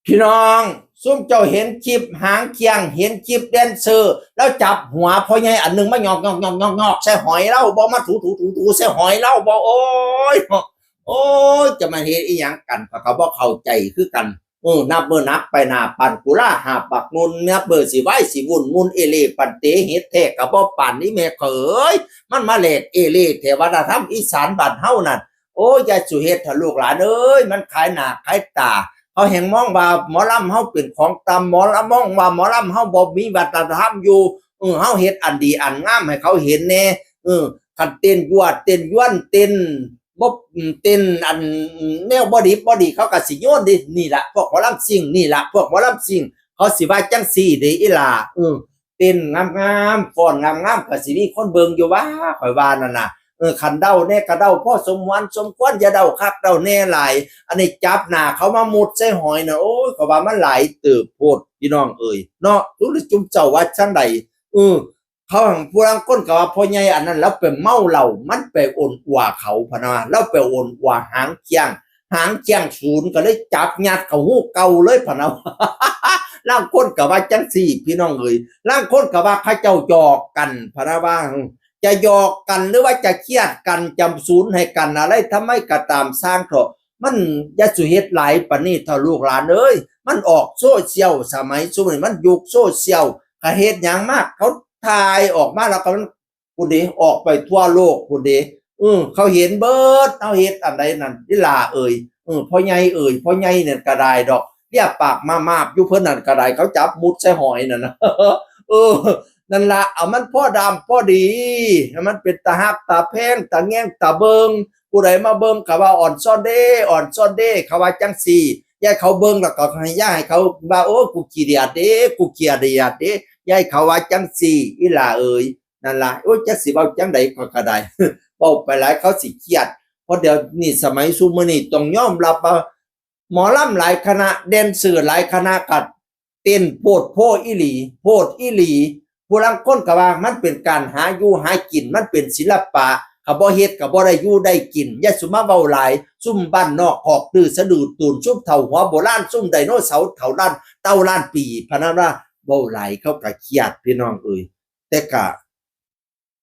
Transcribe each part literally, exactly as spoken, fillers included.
พี่น้อง ซุมเจ้าเห็นคลิปหางเคียง เห็นคลิปแดนเซอร์ แล้วจับหัวพ่อใหญ่อันหนึ่งมาหยอกหยอกหยอกหยอกหยอกใส่หอยเล่าบ่ มาถูถูถูถูใส่หอยเล่าบ่ โอ้ย โอ้ย จะมาเฮ็ดอีหยังกัน ข้อยก็บ่เข้าใจคือกัน เออ นับมื้อนับไปหน้า ปานกุลาหาบบักนุ่น นับมื้อสิไหว้สิวุ่น มุ่นเอเล่ ปันเตเฮ็ดแท้ก็บ่ปานนี้แม่เขย มันมาแหลกเอเล่แท้ วัฒนธรรมอีสานบ้านเฮานั่น โอ้ย อย่าสู่เฮ็ดเถาะลูกหลานเอ้ย มันขายหน้าขายตา เขาแฮ่งมองว่าหมอลำเฮาเป็นของต่ำ หมอลำมองว่าหมอลำเฮาบ่มีวัฒนธรรมอยู่ เออ เฮาเฮ็ดอันดีอันงามให้เขาเห็นแน่ เออ คันเต้นยั่วเต้นยวนเต้น บ่ อืม เต้นอันแนวบ่ดีบ่ดี เขาก็สิโยนเด้ นี่ล่ะพวกหมอลำซิ่ง นี่ล่ะพวกหมอลำซิ่ง เขาสิว่าจั่งซี้เด้อีหล่า เออ เต้นงามๆ ฟ้อนงามๆ ก็สิมีคนเบิ่งอยู่ว่า ข้อยว่านั่นน่ะ เออ คันเดาแน่ก็เดาพอสมหวนสมควร อย่าเดาคักเดาแน่หลาย อันนี้จับหน้าเขามามุดใส่หอยน่ะ โอ้ย ข้อยว่ามันหลายเติบโพด พี่น้องเอ้ย เนาะ จุมเจ้าว่าจั่งใด เออ เขาหั้น ผู้ลางคนก็ว่าพ่อใหญ่อันนั้นแล้วไปเมาเหล้า มันไปโอนอัวเขาพะนะ แล้วไปโอนอัวหางเคียง หางเคียงศูนย์ก็เลยจับยัดเข้าหูเก่าเลยพะนะ ลางคนก็ว่าจั่งซี้ พี่น้องเอ้ย ลางคนก็ว่าเขาเจ้าหยอกกันพะนะว่า จะหยอกกันหรือว่าจะเครียดกัน จะศูนย์ให้กันอะไร ทำไมก็ตามซ่างเถาะ มันอย่าสู่เฮ็ดหลายปานนี้เถาะลูกหลานเอ้ย มันออกโซเชียล สมัยซุมื้อนี้มันยุคโซเชียล ก็เฮ็ดหยังมาก เขาถ่ายออกมาแล้วก็มัน พุ้นเด้ ออกไปทั่วโลกพุ้นเด้ เออ เขาเห็นเบิด เฮาเฮ็ดอันใดนั่น อีหล่าเอ่ย เออ พ่อใหญ่เอ่ย พ่อใหญ่นั่นก็ได้ดอก เลียปากมามาบอยู่เพิ่นนั่นก็ได้ เขาจับมุดใส่หอยนั่นน่ะ เออ นั่นล่ะ เอามันพอดำพอดี ให้มันเป็นตาฮักตาแพง ตาแยงตาเบิ่ง ผู้ใดมาเบิ่งก็ว่าอ่อนซ่อนเด้ อ่อนซ่อนเด้ เขาว่าจั่งซี้ อย่าให้เขาเบิ่งแล้วก็อย่าให้เขาว่า โอ้ กูขี้เดียดเด้ กูขี้เดียดเด้ อย่าให้เขาว่าจั่งซี้ อีหล่าเอ่ย นั่นล่ะ โอ้ย จักสิเว้าจั่งใดข้อยก็ได้ เว้าไปหลายเขาสิเครียด เพราะเดี๋ยวนี้สมัยซุมื้อนี้ต้องยอมรับว่า หมอลำหลายคณะ แดนเซอร์หลายคณะก็เต้นโพดโพอีหลี โพดอีหลี ผู้ลางคนก็ว่ามันเป็นการหาอยู่หากิน มันเป็นศิลปะ คันบ่เฮ็ดก็บ่ได้อยู่ได้กิน อย่าสุมาเว้าหลาย ซุมบ้านนอกคอกดื้อสะดือตูน ซุมเฒ่าหัวโบราณ ซุมไดโนเสาร์เฒ่าล้าน เต่าล้านปี พะนะว่า เว้าหลายเขาก็เครียด พี่น้องเอ่ย แต่ก็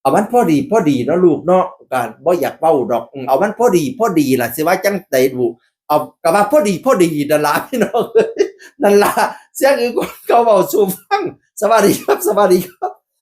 เอามันพอดีพอดีเนาะลูกเนาะ ก็บ่อยากเว้าดอก อืม เอามันพอดีพอดีล่ะ สิว่าจั่งใดบุ เอา ก็ว่าพอดีพอดีนั่นล่ะ พี่น้อง นั่นล่ะ เสียงอื่นเขาเว้าสู่ฟัง สวัสดีครับ สวัสดีครับ